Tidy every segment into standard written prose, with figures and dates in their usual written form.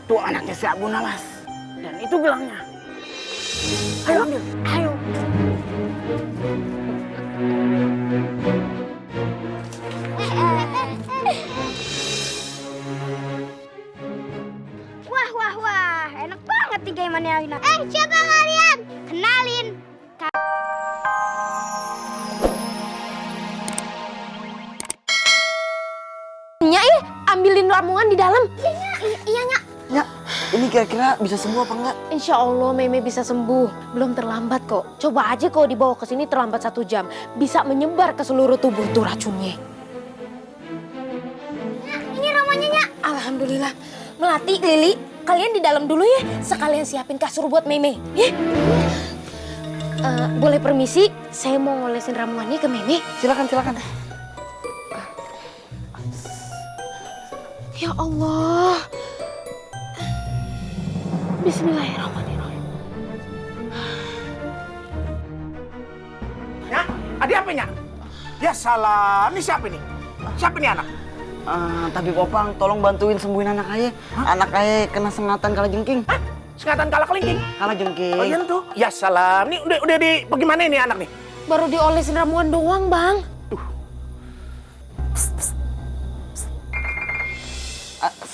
Itu anaknya si Abu Nawas. Dan itu gelangnya. Ayo ambil, ayo. Wah, enak banget nih gaymannya Wina. Siapa kalian? Kenalin. Nyai, ambilin ramuan di dalam. Iya, Nyak. Ya, ini kira-kira bisa sembuh apa enggak? Insya Allah Meme bisa sembuh. Belum terlambat kok. Coba aja kalau dibawa ke sini terlambat 1 jam. Bisa menyebar ke seluruh tubuh tuh racunnya. Ini ramuannya, Nyak. Alhamdulillah. Melati, Lili, kalian di dalam dulu ya. Sekalian siapin kasur buat Meme. Ya? Boleh permisi, saya mau ngolesin ramuannya ke Meme. Silakan, silakan. Ya Allah. Bismillahirrahmanirrahim. Nyak, ada apa Nyak? Ya salah, ini siapa nih? Siapa nih anak? Tapi Popang, tolong bantuin sembuhin anak ayah. Anak ayah kena sengatan kalajengking. Hah? Sengatan kala kelingking? Kalajengking. Oh iya tuh. Ya salah, ini udah di bagaimana ini anak nih? Baru diolesin ramuan doang, Bang.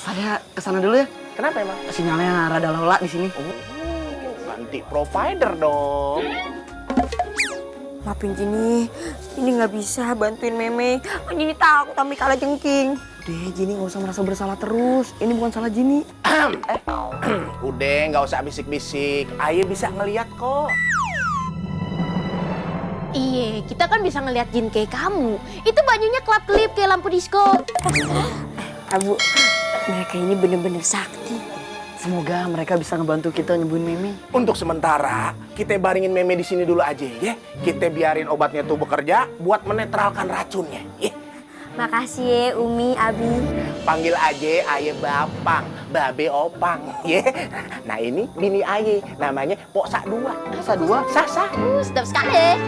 Saya kesana dulu ya. Kenapa emang? Sinyalnya rada lola di sini. Ganti provider dong. Maafin Jini, ini nggak bisa bantuin Meme. Jini takut tapi kalah jengking. Udah, Jini nggak usah merasa bersalah terus. Ini bukan salah Jini. Udah, nggak usah bisik-bisik. Aye bisa ngeliat kok. Iya, kita kan bisa ngeliat jin kayak kamu. Itu bajunya kelap-kelip kayak lampu disco. Abu, mereka ini bener-bener sakti. Semoga mereka bisa ngebantu kita nyembuhin Meme. Untuk sementara, kita baringin Meme di sini dulu aja ya. Kita biarin obatnya tuh bekerja buat menetralkan racunnya. Ya. Makasih ya Umi, Abi. Panggil aja Aye Bapang, Babe Opang. Ya. Nah ini bini Aye, namanya Pok Sak Dua. Sak Dua? Sasa. Sedap sekali.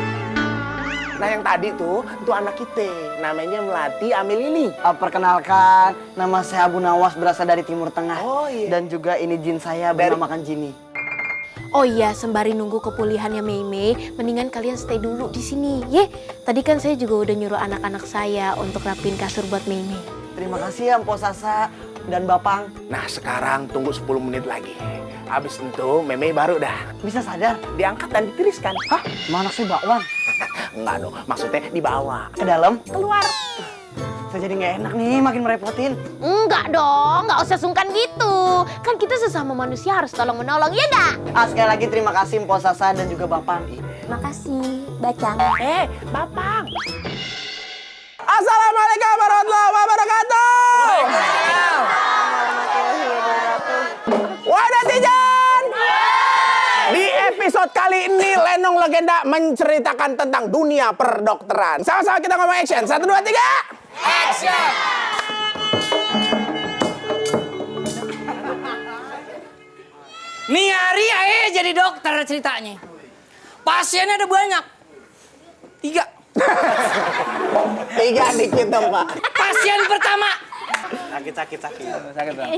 Nah yang tadi tuh anak kita, namanya Melati Ame Lili. Perkenalkan, nama saya Abu Nawas, berasal dari Timur Tengah. Oh iya. Dan juga ini jin saya Dari- bernamakan Jini. Oh iya, sembari nunggu kepulihannya Meme, mendingan kalian stay dulu di sini, ye. Tadi kan saya juga udah nyuruh anak-anak saya untuk rapin kasur buat Meme. Terima kasih ya Mpok Sasa dan Bapang. Nah sekarang tunggu 10 menit lagi. Habis itu Meme baru dah Bisa sadar? diangkat dan ditiriskan. Hah? Emang anak saya bakwan? Enggak dong, maksudnya dibawa. Ke dalam? Keluar. Saya jadi nggak enak nih, makin merepotin. Enggak dong, nggak usah sungkan gitu. Kan kita sesama manusia harus tolong-menolong, ya enggak? Sekali lagi terima kasih Mpok Sasa dan juga Bapang. Makasih, Bacang. Bapang. Assalamualaikum warahmatullahi wabarakatuh. Wadah Tijan. Di episode kali ini Lenong Legenda menceritakan tentang dunia perdokteran. Sama-sama kita ngomong action. 1, 2, 3. Action. Nih hari aja jadi dokter ceritanya. Pasiennya ada banyak. 3. 3 dikit dong Pak. Pasien pertama. Sakit. Sakit bang.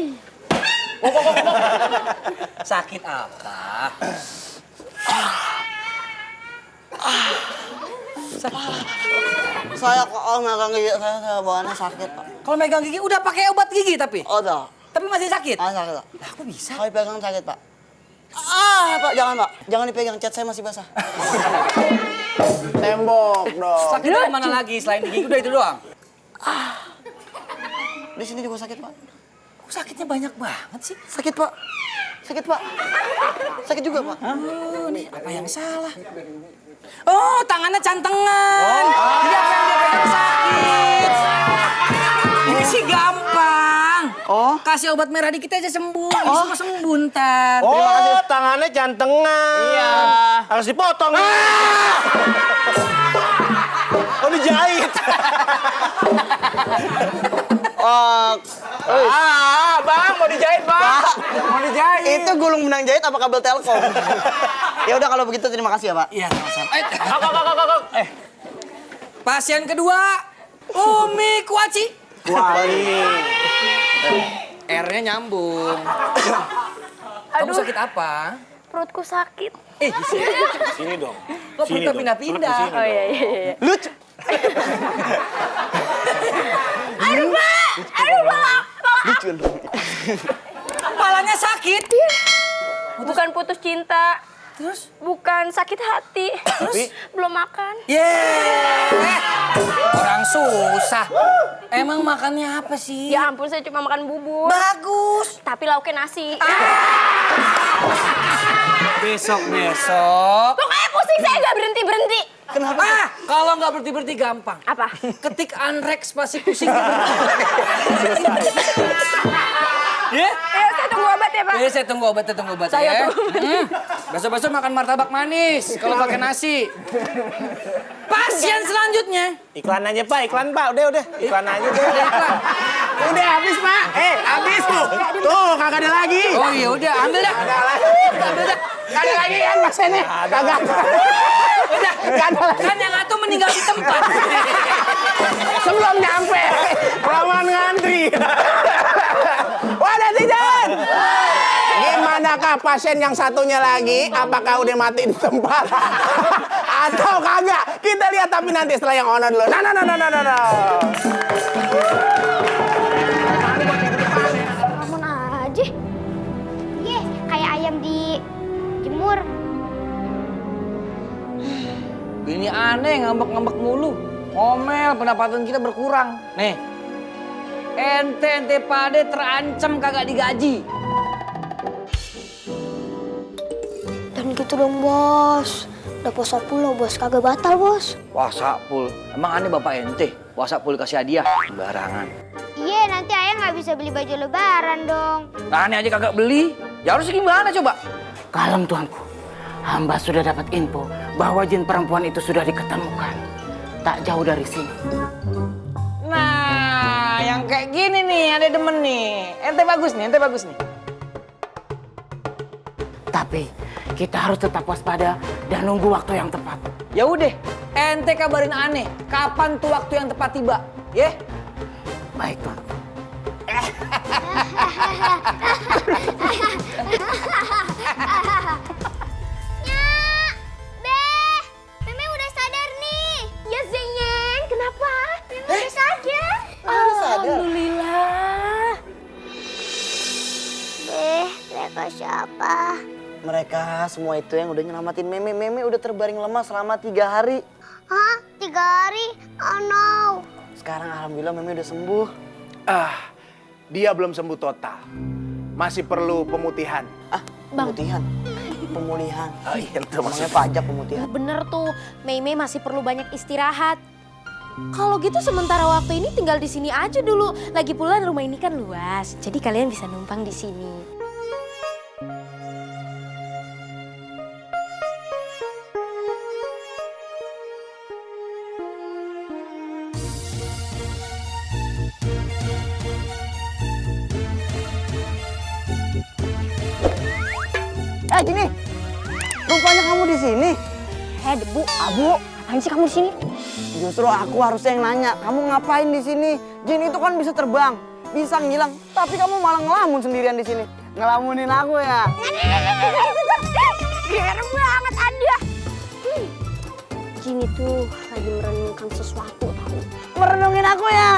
Sakit apa? Saya kok megang gigi saya bawaannya sakit, Pak. Kalau megang gigi udah pakai obat gigi tapi Udah. tapi masih sakit. Sakit, Pak. Lah kok bisa? Kalau pegang sakit, Pak. Pak, jangan, Pak. Jangan dipegang, cat saya masih basah. Tembok dong. Sakit dari mana lagi selain di gigi? Udah itu doang. Di sini juga sakit, Pak. Kok sakitnya banyak banget sih? Sakit, Pak. Sakit, Pak. Sakit juga, Pak. Oh, nih apa yang salah? Oh, tangannya cantengan. Jadi apa yang dia pegang sakit. Ini sih gampang. Oh. Kasih obat merah dikit aja sembuh. Ini semua sembuh ntar. Oh, tangannya jantengan. Iya. Harus dipotong. Oh, dijahit. Bang, mau dijahit, Bang. Mau dijahit. Itu gulung benang jahit apa kabel telkom? Ya udah kalau begitu terima kasih ya, Pak. Iya, sama-sama. Pasien kedua, Umi Kuaci. Wah, ini. R-nya nyambung. Kamu sakit apa? Perutku sakit. Sini dong. Kok perutnya pindah-pindah? Oh iya. Lucu. Kepalanya sakit. Bukan putus cinta. Terus? Bukan sakit hati. Tapi Belum makan. Orang susah. Emang makannya apa sih? Ya ampun, saya cuma makan bubur. Bagus. Tapi lauknya nasi. Besok. Pokoknya pusing, saya nggak berhenti-berhenti. Kenapa? Kalau nggak berhenti gampang. Apa? Ketik Anrex pasti pusing. Ya? Saya tunggu obat ya, Pak. Jadi saya tunggu obat Saya ya. tunggu. Besok-besok makan martabak manis kalau pakai nasi. Pasien selanjutnya. iklan aja Pak, iklan Pak. Udah. Iklan aja deh. Udah habis, Pak. Habis tuh. Tuh, kagak ada lagi. Oh iya udah, ambil dah. Kagak ada lagi kan pasiennya? Kagak. Udah. Kagak ada lagi. Kan yang satu meninggal di tempat. Sebelum nyampe. Kelamaan ngantri. Wadah Tijan. Gimanakah pasien yang satunya lagi? Apakah udah mati di tempat? Atau kagak? Kita lihat tapi nanti setelah yang ono dulu. Nah. Lamun aja. Ye, kayak ayam di jemur. Ini aneh, ngambek-ngambek mulu. Ngomel, pendapatan kita berkurang. Nih, ente pade terancam kagak digaji. Dan gitu dong, Bos. Udah puasa pula, Bos. Kagak batal, Bos. Puasa pul, emang aneh bapak ente? Puasa pul kasih hadiah, sembarangan. Iya, nanti ayah nggak bisa beli baju lebaran dong. Nah, aneh aja kagak beli. Ya harus gimana coba? Kalem tuanku, hamba sudah dapat info bahwa jin perempuan itu sudah diketemukan. Tak jauh dari sini. Nah, yang kayak gini nih, ada demen nih. Ente bagus nih. Tapi kita harus tetap waspada dan nunggu waktu yang tepat. Ya udah, ente kabarin aneh. Kapan tuh waktu yang tepat tiba? Ya? Baik tuanku. Beh, Meme udah sadar nih. Ya Zeyeng, kenapa? Meme udah sadar. Alhamdulillah. Beh, mereka siapa? Mereka semua itu yang udah nyelamatin Meme. Meme udah terbaring lemah selama 3 hari. Hah? 3 hari? Oh no. Sekarang alhamdulillah Meme udah sembuh. Dia belum sembuh total. Masih perlu pemutihan. Pemutihan. Pemulihan. Iya, itu Namanya pajak pemutihan. Bener tuh, Mei masih perlu banyak istirahat. Kalau gitu sementara waktu ini tinggal di sini aja dulu. Lagi pula rumah ini kan luas, jadi kalian bisa numpang di sini. Gini. Rupanya kamu di sini. Debu. Abu, ngapain sih kamu di sini? Justru aku harusnya yang nanya, kamu ngapain di sini? Jin itu kan bisa terbang, bisa ngilang, tapi kamu malah ngelamun sendirian di sini. Ngelamunin aku ya? Geer banget Anda. Jin itu lagi merenungkan sesuatu tahu. Merenungin aku ya?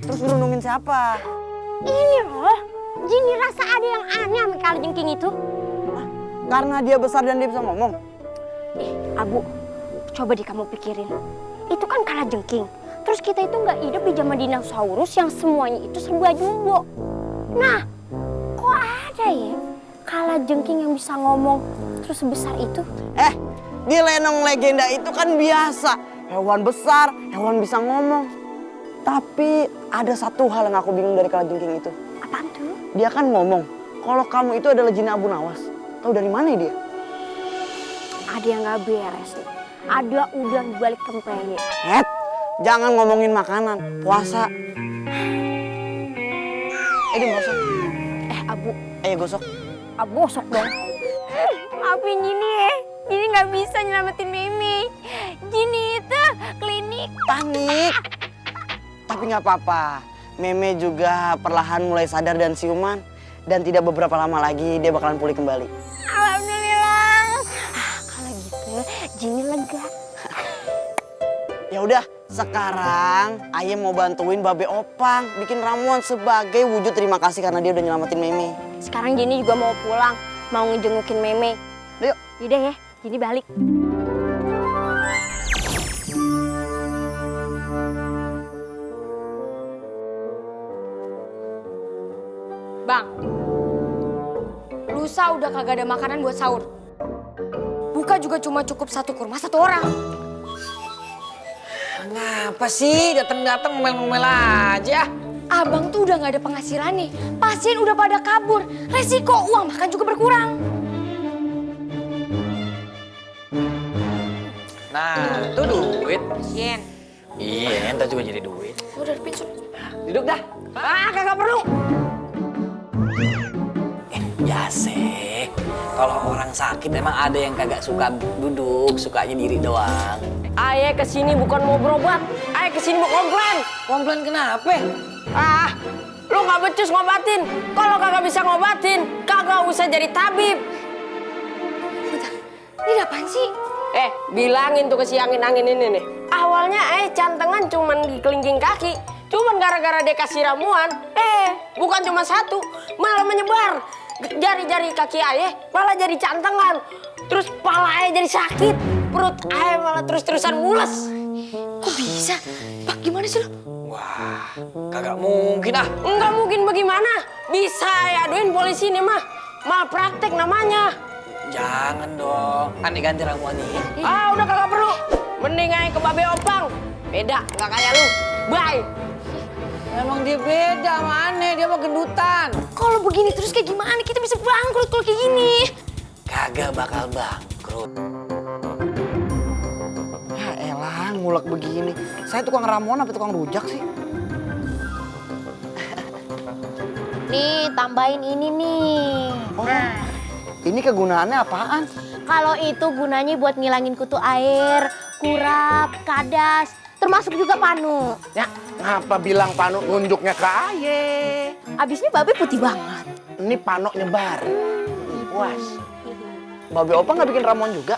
Terus merenungin siapa? Ini loh, Jin rasa ada yang aneh sama kalajengking itu. Karena dia besar dan dia bisa ngomong. Abu, coba deh kamu pikirin. Itu kan kalajengking. Terus kita itu nggak hidup di zaman dinosaurus yang semuanya itu serba jumbo. Nah, kok ada ya kalajengking yang bisa ngomong terus sebesar itu? Di lenong legenda itu kan biasa. Hewan besar, hewan bisa ngomong. Tapi ada satu hal yang aku bingung dari kalajengking itu. Apaan tuh? Dia kan ngomong, kalau kamu itu adalah jin Abu Nawas. Tahu dari mana dia? Ada yang nggak beres nih. Ada udang di balik tempenya. Jangan ngomongin makanan, puasa. Dia gosok. Abu, Ayo gosok. Abu gosok dong. Maafin Jini ya. Jini nggak bisa nyelamatin Mimi. Jini itu klinik. Panik. Tapi nggak apa-apa. Meme juga perlahan mulai sadar dan siuman. Dan tidak beberapa lama lagi dia bakalan pulih kembali. Alhamdulillah. Kalau gitu, Jini lega. Ya udah, sekarang Ayah mau bantuin Babe Opang bikin ramuan sebagai wujud terima kasih karena dia udah nyelamatin Meme. Sekarang Jini juga mau pulang, mau ngejengukin Meme. Yuk. Yaudah ya, Jini balik. Bang, lusa udah kagak ada makanan buat sahur. Buka juga cuma cukup 1 kurma 1 orang. Kenapa sih datang-datang ngomel-ngomel aja? Abang tuh udah nggak ada penghasilan nih. Pasien udah pada kabur. Resiko uang makan juga berkurang. Nah, itu duit. Yen, Iya, entar juga jadi duit. udah dipinsul. Duduk dah. Ah, kagak perlu. Biasa. Kalau orang sakit emang ada yang kagak suka duduk, sukanya diri doang. Ayah kesini bukan mau berobat, ayah kesini mau komplain. Komplain kenapa? Ah, lu nggak becus ngobatin. Kalau kagak bisa ngobatin, kagak usah jadi tabib. Bentar, ini apaan sih? Bilangin tuh ke si angin-angin ini nih. Awalnya ayah cantengan cuman di kelingking kaki. Cuman gara-gara dia kasih ramuan, bukan cuma 1, malah menyebar. Jari-jari kaki ayah malah jadi cantengan. Terus pala ayah jadi sakit. Perut ayah malah terus-terusan mules. Kok bisa? Pak, gimana sih lu? Wah, kagak mungkin ah. Enggak mungkin bagaimana? Bisa ya aduin polisi nih mah. Malpraktek namanya. Jangan dong. Aneh ganti ramuannya. Ah, udah kagak perlu. Mending aja ke Babe Opang. Beda, nggak kayak lu. Bye. Emang dia beda sama aneh, dia mah gendutan. Kalau begini terus kayak gimana? Kita bisa bangkrut kalau kayak gini. Kagak bakal bangkrut. Ya elah, ngulek begini. Saya tukang ramuan apa tukang rujak sih? Nih, tambahin ini nih. Oh, ini kegunaannya apaan? Kalau itu gunanya buat ngilangin kutu air, kurap, kadas, termasuk juga panu. Ya, ngapa bilang Panu nunjuknya ke aye? Abisnya Babe putih banget. Ini Pano nyebar. Puas. Babe Opang nggak bikin ramuan juga?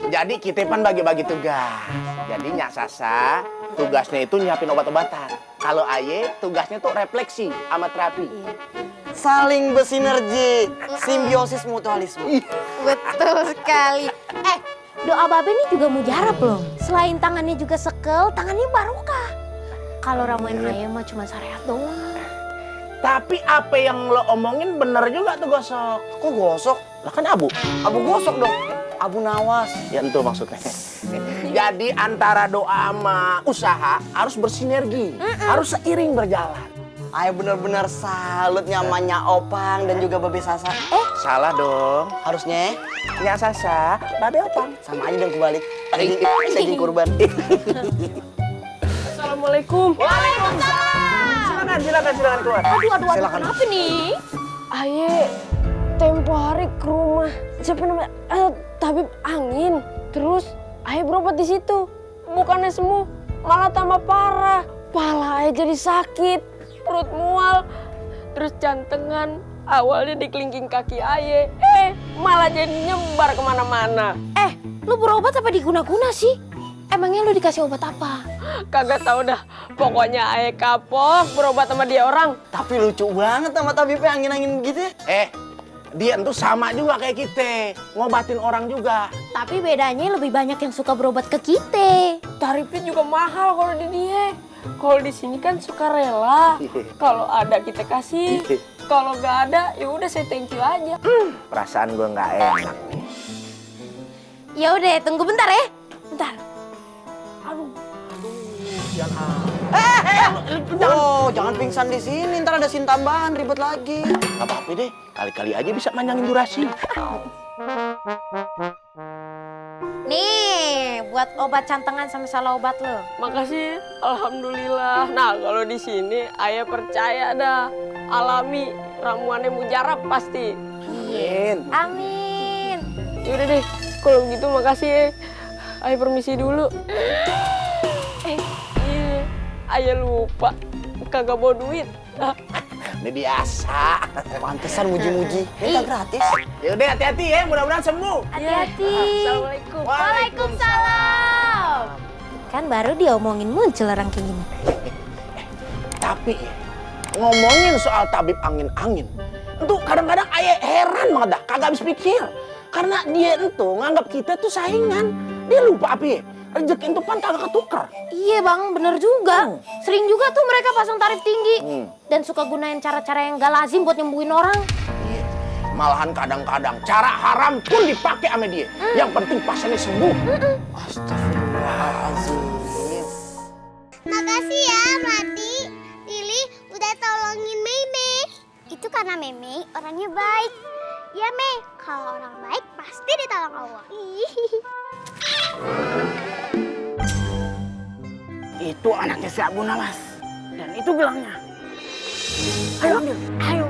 Jadi kita pan bagi-bagi tugas. Jadi Nyak Sasa tugasnya itu nyiapin obat-obatan. Kalau aye tugasnya tuh refleksi sama terapi. Saling bersinergi, simbiosis mutualisme. Betul sekali. Doa Babe ini juga mujarab loh. Selain tangannya juga sekel, tangannya barokah. Kalau ramuan ayam mah cuma syariat doang. Tapi apa yang lo omongin bener juga tuh gosok. Kok gosok? Lah kan abu. Abu gosok dong. Abu nawas. Ya itu maksudnya. Jadi antara doa sama usaha harus bersinergi. Harus seiring berjalan. Ayo bener-bener salut nyamannya Opang dan juga Babe Sasa. Salah dong. Harusnya Nyak Sasa, Babe Opang. sama aja dong kebalik. Daging kurban. Assalamualaikum. Silakan keluar. Aduh, Silakan. kenapa nih? Aye tempo hari ke rumah siapa namanya tabib angin. Terus aye berobat di situ. Bukannya sembuh, malah tambah parah. Pala aye jadi sakit, perut mual, terus jantengan. Awalnya di kelingking kaki aye, malah jadi nyebar kemana-mana. Lu berobat apa diguna-guna sih? Emangnya lu dikasih obat apa? Kagak tahu dah. Pokoknya aye kapok berobat sama dia orang. Tapi lucu banget sama tabibnya angin-angin gitu ya. Dia tuh sama juga kayak kita, ngobatin orang juga. Tapi bedanya lebih banyak yang suka berobat ke kita. Tarifnya juga mahal kalau di dia. Kalau di sini kan suka rela. Kalau ada kita kasih. Kalau nggak ada, ya udah saya thank you aja. Perasaan gue nggak enak nih. Ya udah, tunggu bentar ya. Bentar. Oh, jangan pingsan di sini. Ntar ada scene tambahan, ribet lagi. Gak apa-apa deh, kali-kali aja bisa manjangin durasi. Nih, buat obat cantengan sama salah obat lo. Makasih, alhamdulillah. Nah kalau di sini, ayah percaya dah. Alami, ramuannya mujarab pasti. Amin. Amin. Yaudah deh, kalau gitu makasih ya. Ayah permisi dulu. Iya, ayah lupa. kagak bawa duit. Ini biasa. Pantesan muji-muji. Minta gratis. Ya udah hati-hati ya, mudah-mudahan sembuh. Hati-hati. Assalamualaikum. Waalaikumsalam. Kan baru diomongin muncul orang kayak gini. Tapi ya, ngomongin soal tabib angin-angin, itu kadang-kadang ayah heran banget dah, kagak habis pikir. Karena dia itu nganggap kita tuh saingan. Dia lupa apa ya? Rezeki itu pan kagak ketuker. Iya bang, bener juga. Sering juga tuh mereka pasang tarif tinggi. Dan suka gunain cara-cara yang gak lazim buat nyembuhin orang. Iya. Malahan kadang-kadang cara haram pun dipakai sama dia. Yang penting pasiennya sembuh. Astagfirullahaladzim. Makasih ya Melati, Lili udah tolongin Meme. Itu karena Meme orangnya baik. Ya Me, kalau orang baik pasti ditolong Allah. Itu anaknya si Abu Nawas. Dan itu gelangnya. Ayo ambil, ayo.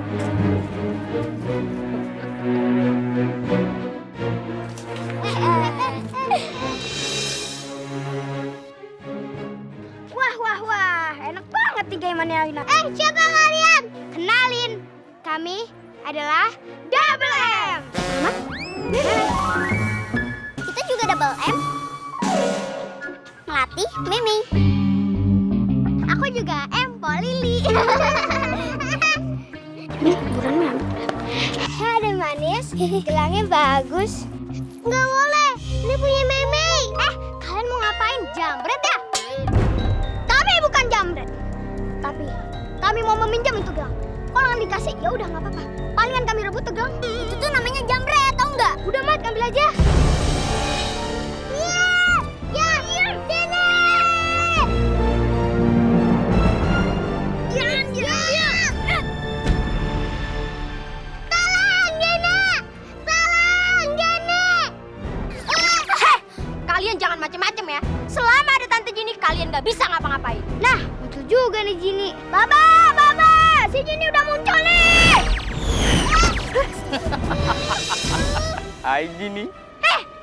Wah, enak banget nih gaymannya Alina. Siapa kalian? Kenalin, kami adalah Double M. Kita juga Double M. Melati, Mimi. Aku juga M, Polili. Ada manis, gelangnya bagus. Nggak boleh, ini punya Mimi. Kalian mau ngapain? Jambret ya? Kami bukan jambret. Tapi kami mau meminjam itu gelang. Kalau nggak dikasih, ya udah nggak apa-apa. Palingan kami rebut tuh gelang. Itu tuh namanya jambret, tau nggak? Udah Mat, ambil aja. Kalian jangan macem-macem ya. Selama ada Tante Jini, kalian gak bisa ngapa-ngapain. Nah, muncul juga nih Jini. Baba, si Jini udah muncul nih. Hai Jini.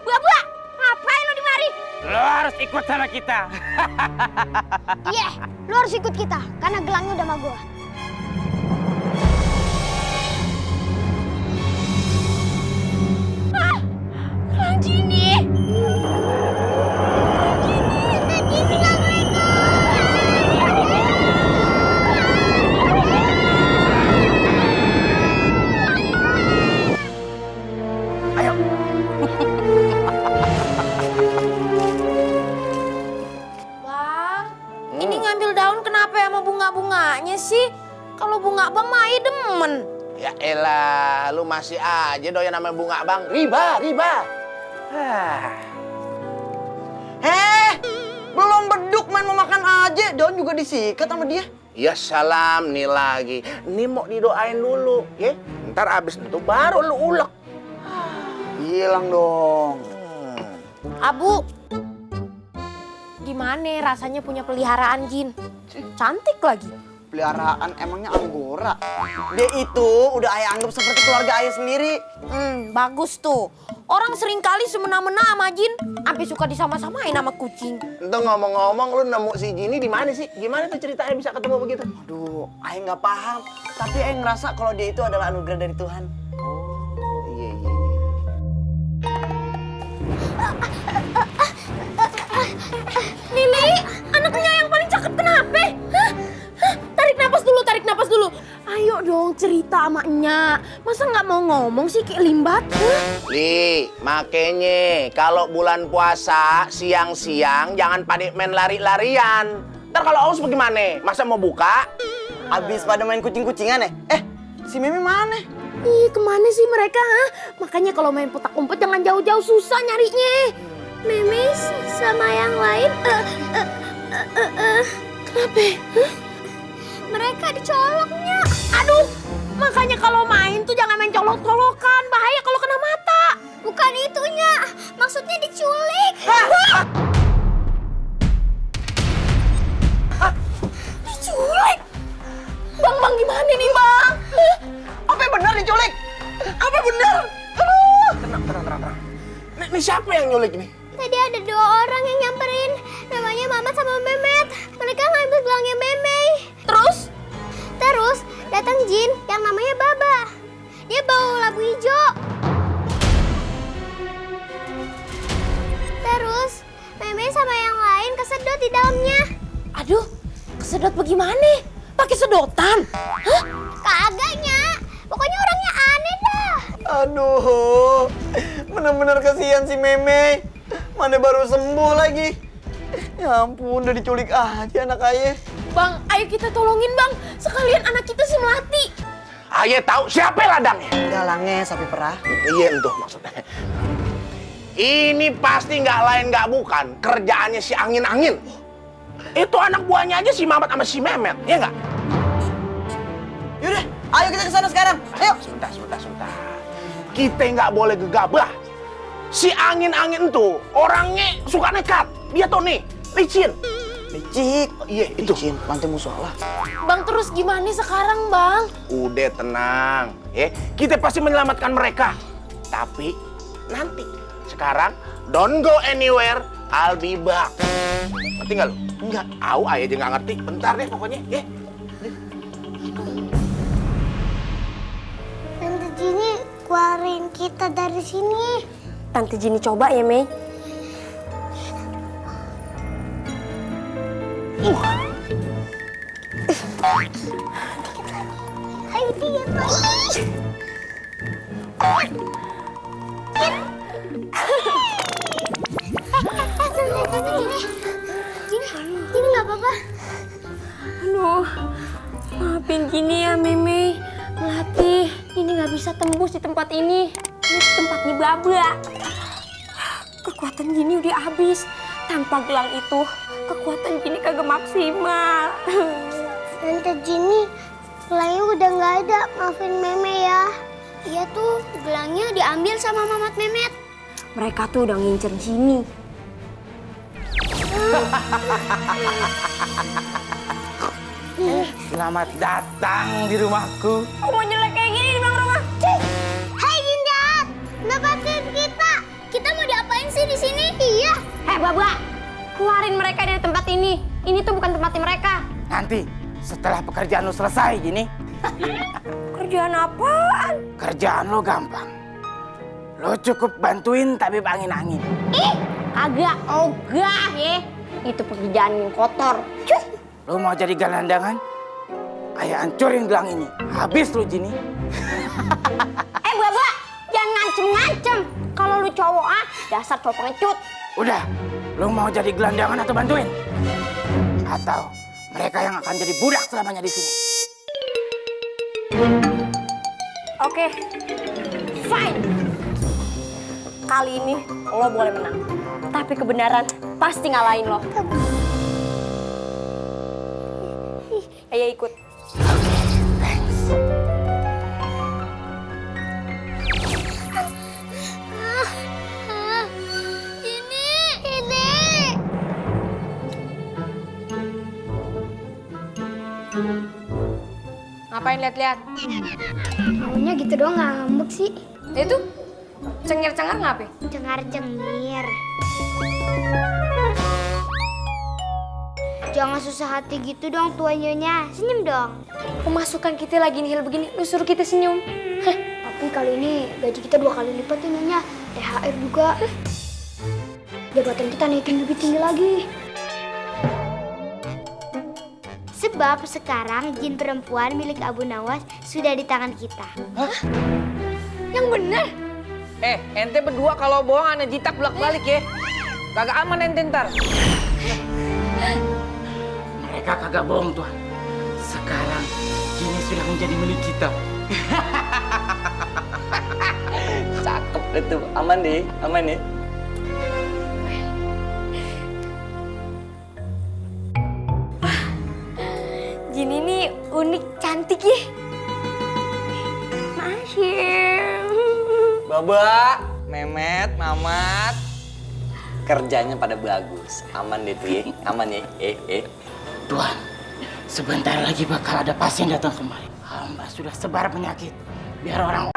Buah-buah, ngapain lo di mari? Lo harus ikut sama kita. Iya, lu harus ikut kita karena gelangnya udah sama gua. Gelang Jini. Bang, ini ngambil daun kenapa sama bunga-bunganya sih? Kalau bunga bang mah Ai demen. Ya elah, lu masih aja doyan namanya bunga bang. Riba. Belum beduk main mau makan aja. Daun juga disikat sama dia. Ya salam nih lagi. Ini mau didoain dulu, ya. Ntar abis itu baru lu ulek. Hilang dong. Abu, gimana rasanya punya peliharaan jin? Cantik lagi. Peliharaan emangnya anggora. Dia itu udah ayah anggap seperti keluarga ayah sendiri. Bagus tuh. Orang sering kali semena-mena sama jin, sampai suka disama-samain sama kucing. Itu ngomong-ngomong lu nemu si Jini di mana sih? Gimana tuh ceritanya bisa ketemu begitu? Aduh, ayah nggak paham. Tapi ayah ngerasa kalau dia itu adalah anugerah dari Tuhan. Iya. Lili, anaknya yang paling cakep kenapa? Tarik napas dulu. Ayo dong cerita sama Nya. Masa nggak mau ngomong sih kayak limbat? Li, makanya kalau bulan puasa siang-siang jangan pada main lari-larian. Ntar kalau aus bagaimana? Masa mau buka? Abis pada main kucing-kucingan ya? Si Mimi mana? Ih, kemana sih mereka? Makanya kalau main petak umpet jangan jauh-jauh, susah nyarinya. Memes sama yang lain. Kenapa? Mereka dicoloknya. Aduh, makanya kalau main tuh jangan main colok-colokan, bahaya kalau kena mata. Bukan itunya, maksudnya diculik. Diculik? Bang, gimana nih, Bang? Apa benar diculik? Apa benar? Tenang. Ini siapa yang nyulik ini? Tadi ada 2 orang yang nyamperin. Namanya Mama sama Memet. Mereka ngambil gelangnya Meme. Terus? Terus datang jin yang namanya Baba. Dia bawa labu hijau. Terus Meme sama yang lain kesedot di dalamnya. Aduh, kesedot bagaimana? Pakai sedotan? Hah? Kagaknya. Pokoknya orangnya aneh dah. Aduh, bener-bener kasihan si Meme. Mana baru sembuh lagi. Ya ampun, udah diculik aja anak ayah. Bang, ayo kita tolongin bang. Sekalian anak kita si Melati. Ayah tahu siapa ladangnya? Galangnya sapi perah. Iya itu maksudnya. Ini pasti nggak lain nggak bukan kerjaannya si angin-angin. Itu anak buahnya aja si Mamat sama si Mehmet, ya nggak? Yaudah, ayo kita ke sana sekarang. Ayo. Sebentar. Kita nggak boleh gegabah. Si angin-angin tuh orangnya suka nekat. Dia tuh nih, licin. Licik. Iya, itu. Licin, pantai musola. Bang, terus gimana sekarang bang? Udah tenang, ya. Kita pasti menyelamatkan mereka. Tapi nanti, sekarang don't go anywhere, I'll be back. Ngerti nggak lu? Enggak. Tahu ayah aja nggak ngerti. Bentar deh pokoknya, ya. Tante Jini keluarin kita dari sini. Tante Jini coba ya, Mei. Ayo dikit lagi. Jini nggak apa-apa. Aduh, maafin Jini ya, Meme. Melati, ini nggak bisa tembus di tempat ini. Ini tempatnya Baba. Kekuatan Jini udah habis. Tanpa gelang itu, kekuatan Jini kagak maksimal. Tante Jini, gelangnya udah nggak ada. Maafin Meme ya. Iya tuh, gelangnya diambil sama Mamat Memet. Mereka tuh udah ngincer Jini. Selamat datang di rumahku. Kok mau jelek kayak gini di bang rumah? Hai Ginjat, lepasin kita. Kita mau diapain sih di sini? Iya. Hei Baba, keluarin mereka dari tempat ini. Ini tuh bukan tempatnya mereka. Nanti setelah pekerjaan lo selesai gini, Kerjaan apaan? kerjaan lo gampang. Lo cukup bantuin tabib angin-angin. Agak ogah ya. Itu pekerjaan yang kotor. Cuy. Lo mau jadi gelandangan? Ayah hancurin gelang ini. Habis lo Jini. Baba, jangan ngancem-ngancem. Kalau lu cowok dasar cowok pengecut. Udah, lo mau jadi gelandangan atau bantuin? Atau mereka yang akan jadi budak selamanya di sini? Oke, fine. Kali ini lo boleh menang. Tapi kebenaran pasti ngalahin lo. Ayo ikut. Ngapain lihat-lihat? Maunya gitu doang ngambek sih. Itu cengar-cengar ngapain? Cengar-cengir. Jangan susah hati gitu dong Tuan Nyonya. Senyum dong. Pemasukan kita lagi nihil begini, lu suruh kita senyum. Tapi kali ini gaji kita 2 kali lipat ya Nyonya. THR juga. Jabatan kita naikin lebih tinggi lagi. Sebab sekarang jin perempuan milik Abu Nawas sudah di tangan kita. Yang bener. Ente berdua kalau bohong ana jitak bolak-balik ya. Kagak aman ente ntar. Mereka kagak bohong Tuhan. Sekarang Jini sudah menjadi milik kita. Cakep itu, aman deh, aman ya. Jin ini unik, cantik ya. Masih. Baba, Memet, Mamat. Kerjanya pada bagus. Aman deh tuh ya. Aman ya. Tuhan, sebentar lagi bakal ada pasien datang kemari. Hamba sudah sebar penyakit. Biar orang